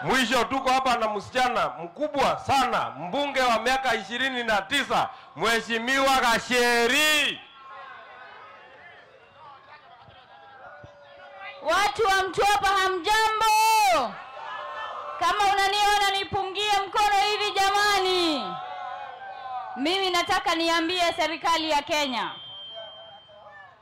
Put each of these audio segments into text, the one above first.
Mwisho tuko hapa na msichana mkubwa sana, mbunge wa miaka 29, Mheshimiwa Gacheri. Watu wa Mtwapa hamjambo? Kama unaniona nipungie mkono hivi jamani. Mimi nataka niambie serikali ya Kenya,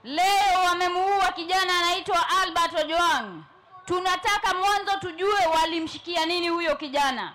leo wamemuua kijana anaitwa Albert Ojwang. Tunataka mwanzo tujue walimshikia nini huyo kijana.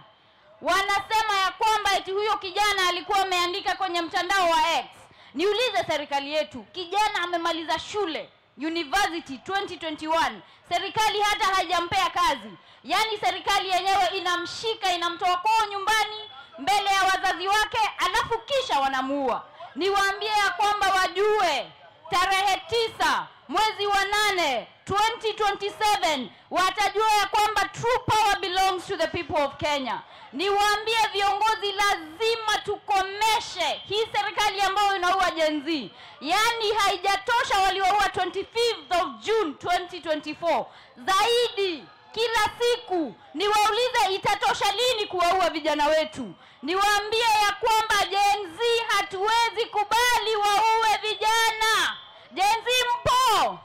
Wanasema ya kwamba eti huyo kijana alikuwa ameandika kwenye mtandao wa X. Niulize serikali yetu, kijana amemaliza shule university 2021, serikali hata haijampea kazi. Yaani serikali yenyewe inamshika, inamtoa kwao nyumbani mbele ya wazazi wake, alafu kisha wanamuua. Niwaambie ya kwamba wajue tarehe 9 mwezi wa 8 2027 watajua ya kwamba true power belongs to the people of Kenya. Niwaambie viongozi, lazima tukomeshe hii serikali ambayo inaua Gen Z. Yaani haijatosha walioua 25th of June 2024. Zaidi kila siku niwaulize, itatosha lini kuwaua vijana wetu? Niwaambie ya kwamba Gen Z hatuwezi kubali waue vijana. Gen Z mpo?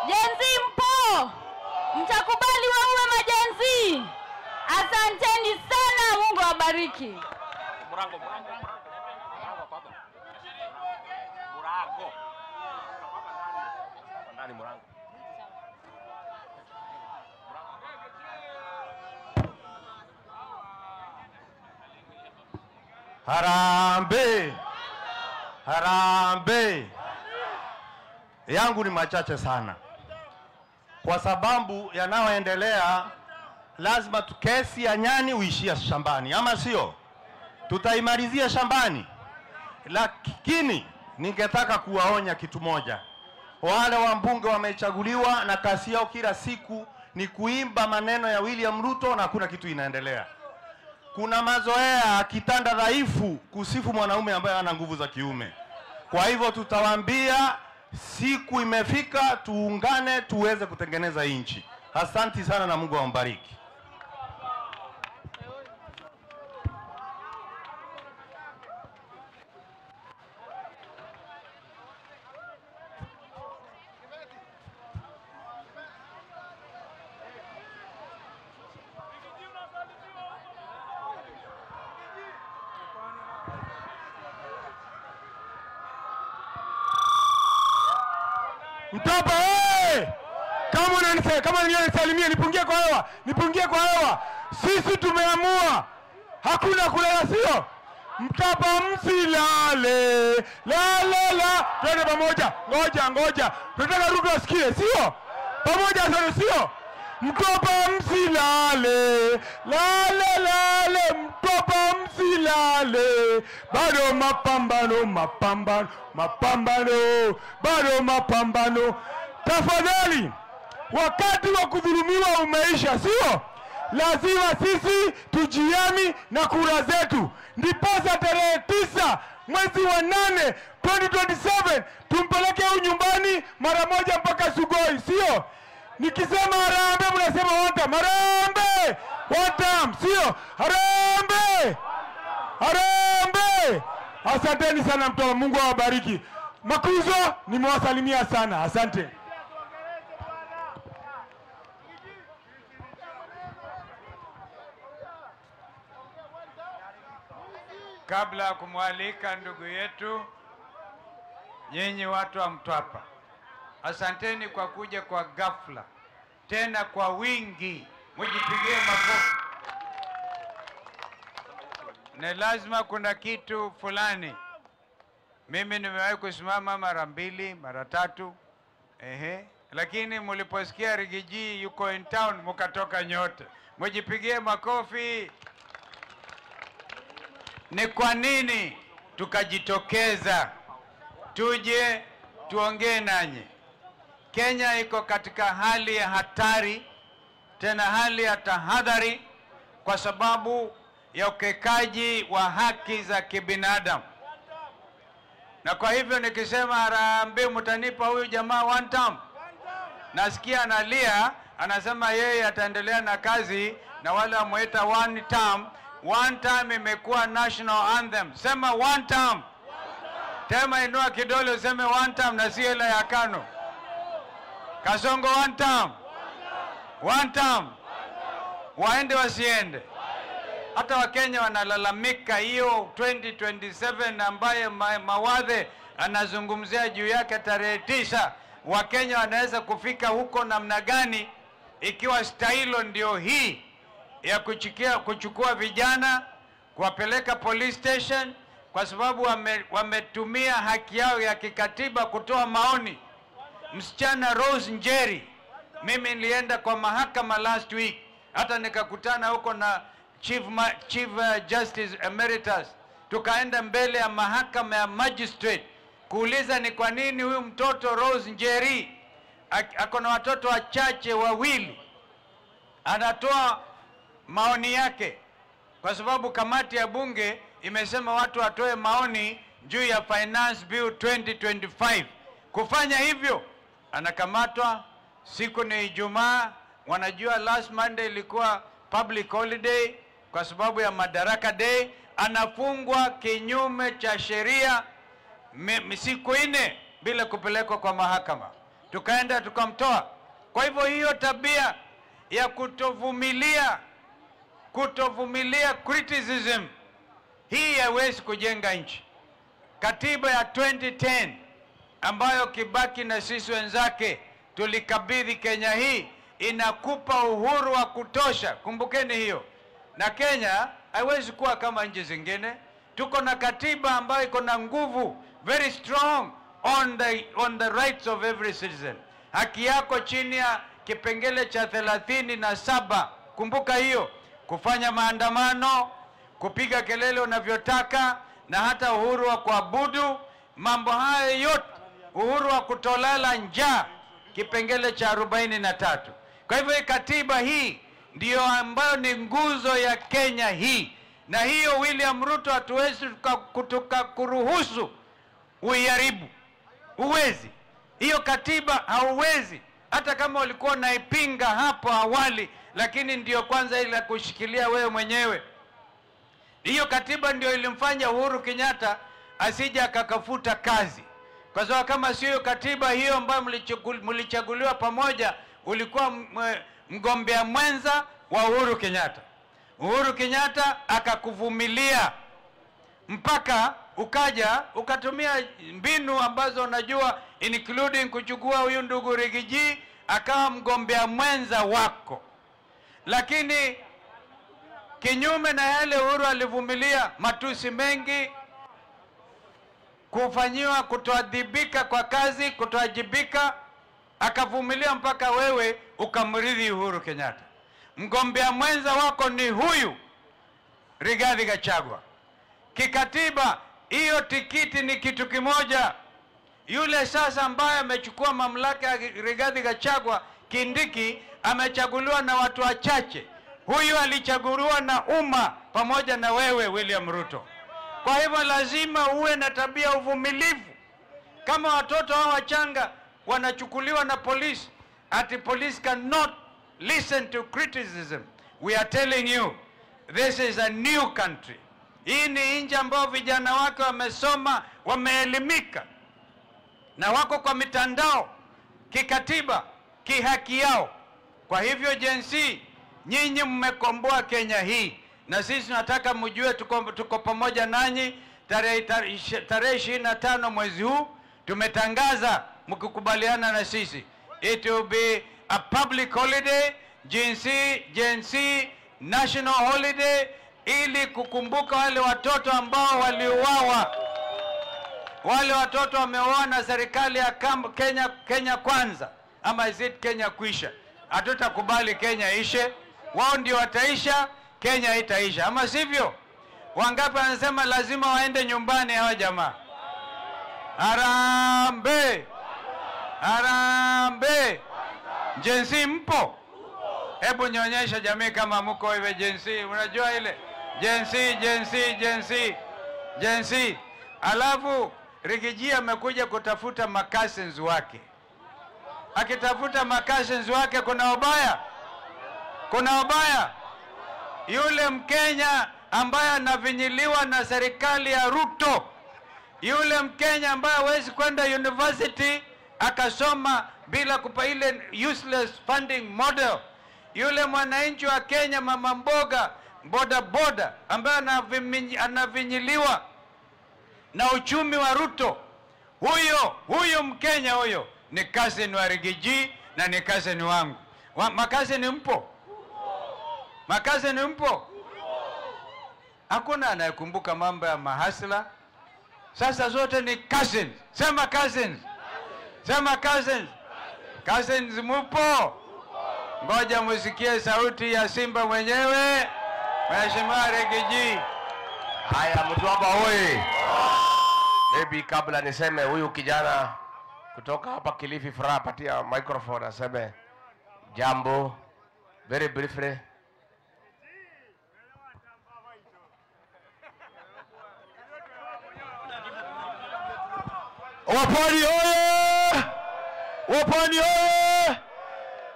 Gen Z mpo? Mtakubali waue maGen Z? Asanteni sana, Mungu awabariki. Murango, murango, murango, baba. Murango. Ndani murango. Harambee! Harambee! Yangu ni machache sana, kwa sababu yanayoendelea lazima kesi ya nyani uishia shambani, ama sio? Tutaimalizia shambani. Lakini ningetaka kuwaonya kitu moja. Wale wabunge wamechaguliwa na kasi yao kila siku ni kuimba maneno ya William Ruto na hakuna kitu inaendelea. Kuna mazoea kitanda dhaifu kusifu mwanaume ambaye hana nguvu za kiume. Kwa hivyo tutawaambia siku imefika, tuungane tuweze kutengeneza nchi. Asanti sana na Mungu awabariki. Mtwapa hey! Kama unanisalimia nipungie kwa hewa, nipungie kwa hewa. Sisi tumeamua hakuna kulala, sio? Mtwapa msilale, la la la, twende pamoja. Ngoja ngoja, tunataka Ruto asikie, sio? Pamoja sana, sio? Mtwapa msilale, la la la la, Mtwapa msilale, bado mapambano, mapambano, mapambano, bado mapambano. Tafadhali, wakati wa kudhulumiwa umeisha, sio? Lazima sisi tujiami na kura zetu. Ndiposa tarehe 9 mwezi wa 8 2027 tumpeleke huyu nyumbani mara moja mpaka Sugoi, sio? Nikisema harambee mnasema one time. Harambee! One time, sio? Harambee! Harambee! Asanteni sana Mtwapa, Mungu awabariki. Makuzo nimewasalimia sana. Asante. Kabla ya kumwalika ndugu yetu, nyinyi watu wa Mtwapa, asanteni kwa kuja kwa ghafla, tena kwa wingi, mjipigie makofi. Ni lazima kuna kitu fulani. Mimi nimewahi kusimama mara 2, mara 3, lakini mliposikia Rigiji yuko in town mkatoka nyote. Mjipigie makofi. Ni kwa nini tukajitokeza tuje tuongee nanyi? Kenya iko katika hali ya hatari, tena hali ya tahadhari, kwa sababu ya ukekaji wa haki za kibinadamu. Na kwa hivyo nikisema harambee, mtanipa huyu jamaa one time. Nasikia analia, anasema yeye ataendelea na kazi na wale wamuita one term. One term imekuwa national anthem. Sema one term. Tema inua kidole useme one term na si hela ya KANU. Kasongo one term. One term. Waende wasiende? Hata Wakenya wanalalamika hiyo 2027 ambaye Mawathe anazungumzia juu yake tarehe 9. Wakenya wanaweza kufika huko namna gani ikiwa stailo ndio hii ya kuchukua vijana kuwapeleka police station kwa sababu wametumia haki yao ya kikatiba kutoa maoni. Msichana Rose Njeri, mimi nilienda kwa mahakama last week, hata nikakutana huko na Chief Justice Emeritus, tukaenda mbele ya mahakama ya magistrate kuuliza ni kwa nini huyu mtoto Rose Njeri ako na watoto wachache wawili anatoa maoni yake, kwa sababu kamati ya bunge imesema watu watoe maoni juu ya Finance Bill 2025. Kufanya hivyo anakamatwa. Siku ni Ijumaa, wanajua last Monday ilikuwa public holiday kwa sababu ya Madaraka Day. Anafungwa kinyume cha sheria siku 4 bila kupelekwa kwa mahakama. Tukaenda tukamtoa. Kwa hivyo hiyo tabia ya kutovumilia criticism hii haiwezi kujenga nchi. Katiba ya 2010 ambayo Kibaki na sisi wenzake tulikabidhi Kenya hii inakupa uhuru wa kutosha. Kumbukeni hiyo. Na Kenya haiwezi kuwa kama nchi zingine. Tuko na katiba ambayo iko na nguvu, very strong on the rights of every citizen. Haki yako chini ya kipengele cha 37, kumbuka hiyo, kufanya maandamano, kupiga kelele unavyotaka, na hata uhuru wa kuabudu, mambo haya yote, uhuru wa kutolala njaa, kipengele cha 43. Kwa hivyo katiba hii ndiyo ambayo ni nguzo ya Kenya hii. Na hiyo William Ruto hatuwezi kuruhusu uiharibu. Huwezi. Hiyo katiba hauwezi. Hata kama ulikuwa unaipinga hapo awali, lakini ndiyo kwanza ile kushikilia wewe mwenyewe. Hiyo katiba ndio ilimfanya Uhuru Kenyatta asije akakafuta kazi. Kwa sababu kama sio katiba hiyo ambayo mlichaguliwa pamoja, ulikuwa mgombea mwenza wa Uhuru Kenyatta. Uhuru Kenyatta akakuvumilia mpaka ukaja ukatumia mbinu ambazo unajua, including kuchukua huyu ndugu Rigiji akawa mgombea mwenza wako. Lakini kinyume na yale, Uhuru alivumilia matusi mengi, kufanyiwa kutoadhibika kwa kazi, kutoajibika, akavumilia mpaka wewe ukamridhi Uhuru Kenyatta. Mgombea mwenza wako ni huyu Rigathi Gachagua. Kikatiba hiyo tikiti ni kitu kimoja. Yule sasa ambaye amechukua mamlaka ya Rigathi Gachagua, Kindiki, amechaguliwa na watu wachache. Huyu alichaguliwa na umma pamoja na wewe William Ruto. Kwa hivyo lazima uwe na tabia uvumilivu. Kama watoto hao wachanga wanachukuliwa na polisi, ati police cannot listen to criticism. We are telling you, this is a new country. Hii ni nchi ambayo vijana wake wamesoma, wameelimika, na wako kwa mitandao, kikatiba, kihaki yao. Kwa hivyo Gen Z, nyinyi mmekomboa Kenya hii, na sisi tunataka mjue tuko pamoja nanyi. Tarehe 25 mwezi huu tumetangaza, mkikubaliana na sisi, it will be a public holiday, Gen Z national holiday, ili kukumbuka wale watoto ambao waliuawa. Wale watoto wameuawa na serikali ya Kenya Kwanza, ama is it Kenya Kwisha? Hatutakubali Kenya ishe. Wao ndio wataisha, Kenya itaisha, ama sivyo? Wangapi wanasema lazima waende nyumbani hawa jamaa? Harambee! Harambee! Gen Z mpo? Hebu nionyesha jamii kama mko hivi Gen Z. Unajua ile Gen Z, Gen Z, Gen Z, Gen Z. Alafu Rigiji amekuja kutafuta makasins wake. Akitafuta makasins wake kuna ubaya? Kuna ubaya? Yule Mkenya ambaye anavinyiliwa na serikali ya Ruto, yule Mkenya ambaye hawezi kwenda university akasoma bila kupa ile useless funding model, yule mwananchi wa Kenya, mama mboga, boda boda ambaye anavinyiliwa na uchumi wa Ruto, huyo Mkenya huyo ni cousin wa Rigiji na ni cousin wangu. Makazini mpo? Makazini mpo? Hakuna anayekumbuka mambo ya mahasla. Sasa zote ni cousins. Sema cousins. Sema cousins. Cousins mupo? Ngoja musikie sauti ya Simba mwenyewe, Mheshimiwa Rigiji. Haya, Mtwapa hoye. Maybe kabla niseme, huyu kijana kutoka hapa Kilifi, Furaha, patia microphone aseme jambo very briefly. Wapwani oye! Wapwani oye!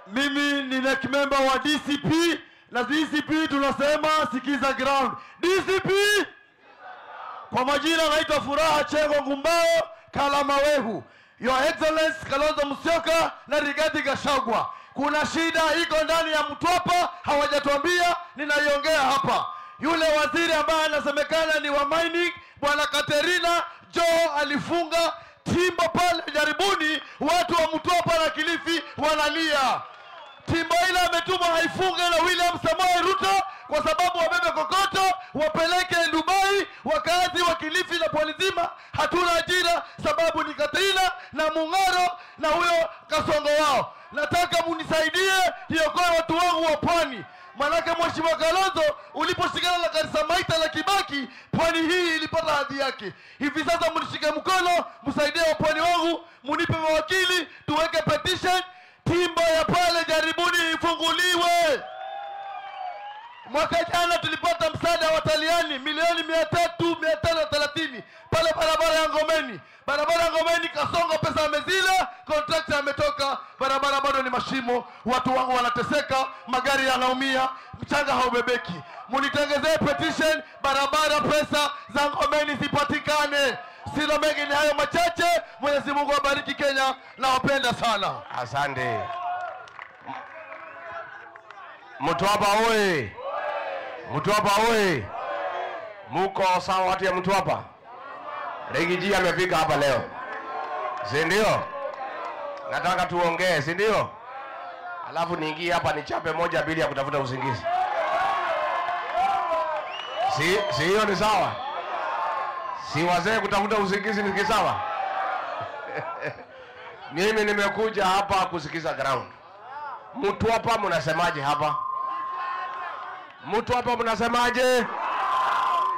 Mimi ni NEC member wa DCP, na DCP tunasema sikiza ground. DCP! Kwa majina naitwa Furaha Chengo Ngumbao Kalamawehu. Your Excellency Kalonzo Musyoka na Rigathi Gachagua, kuna shida iko ndani ya Mtwapa, hawajatuambia, ninaiongea hapa. Yule waziri ambaye anasemekana ni wa mining, Bwana Katerina Joho, alifunga timbo pale Jaribuni, watu wa Mtwapa na Kilifi wanalia. Timbo ile ametumwa haifunge na William Samoei Ruto kwa sababu wabebe kokoto wapeleke Dubai. Wakazi wa Kilifi na pwani nzima hatuna ajira, sababu ni Katerina na Mung'aro na huyo Kasongo wao. Nataka munisaidie niokoe watu wangu wa pwani. Manake Mheshimiwa Kalonzo, uliposhikana na Karisa Maita la Kibaki, pwani hii ilipata hadhi yake. Hivi sasa mnishike mkono, msaidie wapwani wangu, munipe mawakili, tuweke petition, timbo ya pale Jaribuni ifunguliwe. Mwaka jana tulipata msaada wa Taliani milioni 300, 530 pale barabara ya Ngomeni. Barabara ya Ngomeni, Kasongo pesa amezila, contractor ametoka, barabara bado ni mashimo, watu wangu wanateseka, magari yanaumia, mchanga haubebeki. Munitengezee petition, barabara pesa za Ngomeni zipatikane. Sina mengi, ni hayo machache. Mwenyezi Mungu abariki Kenya, nawapenda sana. Asante. Mtwapa oye! Mtwapa oye! Muko sawa watu ya Mtwapa? Rigiji amefika hapa leo, si ndio? Nataka tuongee, si ndio? Alafu niingie hapa nichape moja mbili ya kutafuta usingizi. Si hiyo ni sawa? Si wazee kutafuta usingizi ni sawa? Mimi nimekuja hapa kusikiza ground. Mtwapa mnasemaje hapa? Mtwapa mnasemaje?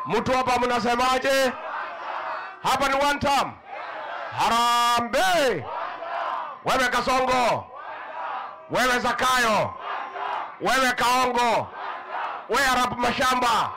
Mtwapa mnasemaje? Hapa ni one term. Harambee! Wewe Kasongo, wewe Zakayo, wewe Kaongo, wewe Arap Mashamba,